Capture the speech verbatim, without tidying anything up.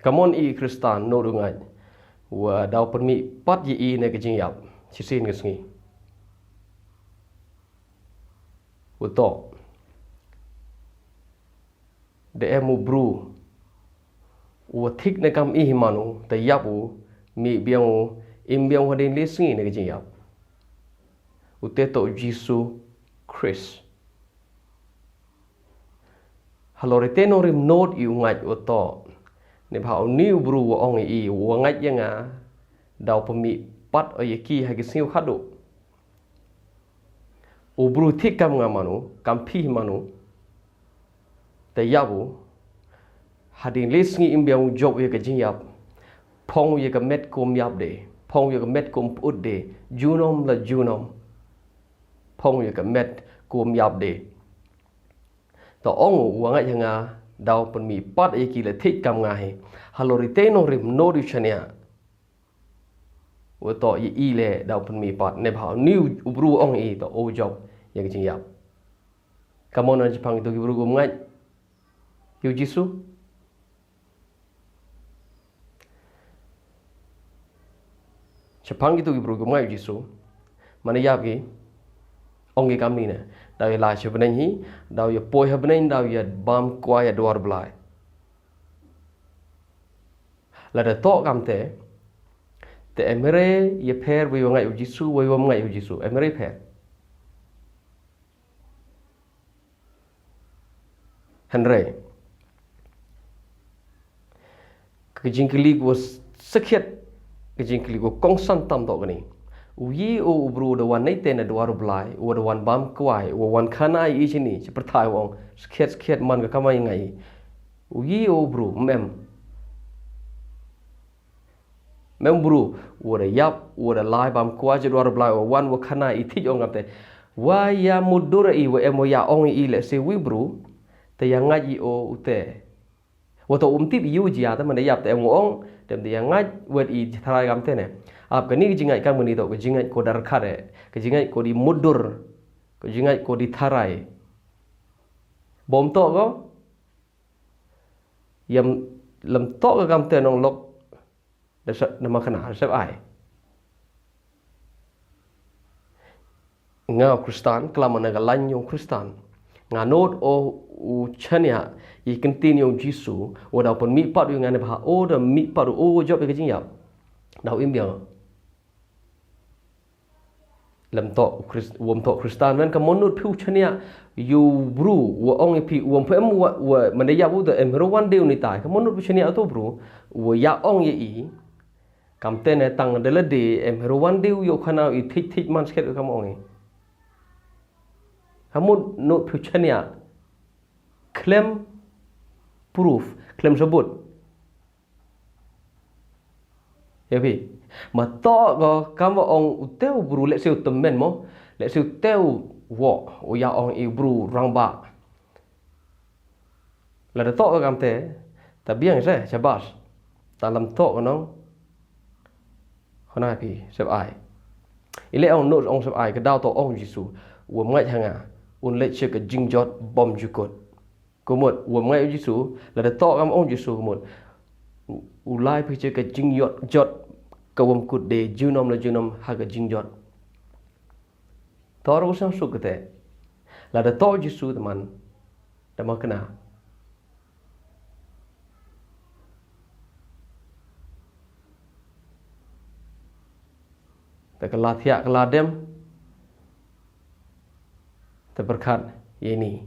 Kamon i Khristan, nud u ngait, wa daw pynmih pat ya i ne ka jingïap shisien ka sngi. Uto, da em u bru wa thik ne kam i hi mano, te ïap u, mih biang u, im biang u hadien le sngi ne ka jingïap. Ute to Jisu Khrist. Halor ite nongrim nud i u ngait uto, ne bha uni u bru wa ong i wa ngait ya nga, daw pynmih pat o ya ki ha ki sngi u khadu. U bru thik kam nga mano, kam phi mano, te ïap u, hadien le sngi im biang u jop ya ka jingïap. Phong ya ka met kum ïap de, phong ya ka met kum put de, junom la junom. Phong ya ka met kum ïap de. To ong u wa ngait ya nga, daw pynmih pat ya ki le thik kam nga hi. Halor ite nongrim nud u chania, wa to ya i le daw pynmih pat, ne bha uni u bru ong i to o jop ya ka jingïap. Kamon na chapang ito ki bru kum ngait ya u Jisu. Chapang ito ki bru kum ngait u Jisu, mane ïap ki, ong ki kam ni ne, daw ya la cha bneng hi, daw ya poi ha bneng, daw ya bam kwai ya dwar Blai. Lada to kamte, te em re ya pher wa ya ngait u Jisu, wa ya ngait u Jisu, em re pher. Hynrei ka jingkylli ko sakhiat, ka jingkylli ko kongsan tam to kani. U yi o u bru da wan nei te na dwar Blai, u da wan bam kwai, u wan khana i chini, chi perthai ong, sakhiat sakhiat man ka kamai ngai. U yi o u bru, mem. Mem bru, wa da ïap, wa da lai bam kwai chi dwar Blai, wa wan wa khana i thik ong kamte. Wa ya mudur i wa em wa ya ong i le se wi bru, te ya ngait i o ute. Wa to um tip i u jia te mane ïap te em ong, te em te ya ngait wet i tharai kamte ne. Ap kani ka jingngait kam kani to ka jingngait ko darkhat e, ka jingngait ko di mudur, ka jingngait ko di tharai. Bom to ko, yam lam to ka kamte nong lok, da sa, da ma khana, da sep ai. Nga Khristan, klam na ka lain yong Khristan. Nga nud o u chania, i kyntin yong Jisu, wa daw pynmih pat u nga ne bha o da mih pat u o jop ya ka jingïap. Daw im biang. Lam to Khrist, wam to Khristan, wan kamon nud phi u chania, yu bru, wa ong i phi, wam phi em wa, wa, mane ïap u da em ro wan deu ni tai. Kamon nud phi chania to bru, wa ya ong ya i, kamte ne tang da la de, em ro wan deu yo khana i thik thik man sket kam ong i. Kamon nud phi u chania, khlem proof, khlem sabut. Ya phi. Ma to ko kam ong u te u bru le se u temen mo. Le se u te u wo. U ya ong i bru rang ba. Lada to ko kamte. Ta biang se, shabas. Ta lam to ko nong. Khana phi, sep ai. I le ong nud ong sep ai, ka daw to ong Jisu. Wa ngait ha nga. Un le che ka jingjot bom jukut. Kumut, wam ngait u Jisu, lada to kam ong Jisu kumut. U, u lai phi che ka jingjot, jot, ka wam kut de, junom la junom, ha ka jingjot. To ro sang suk kate. Lada to Jisu teman, da ma kena. Te ka la thiah ka la dem. Te berkat ya ini.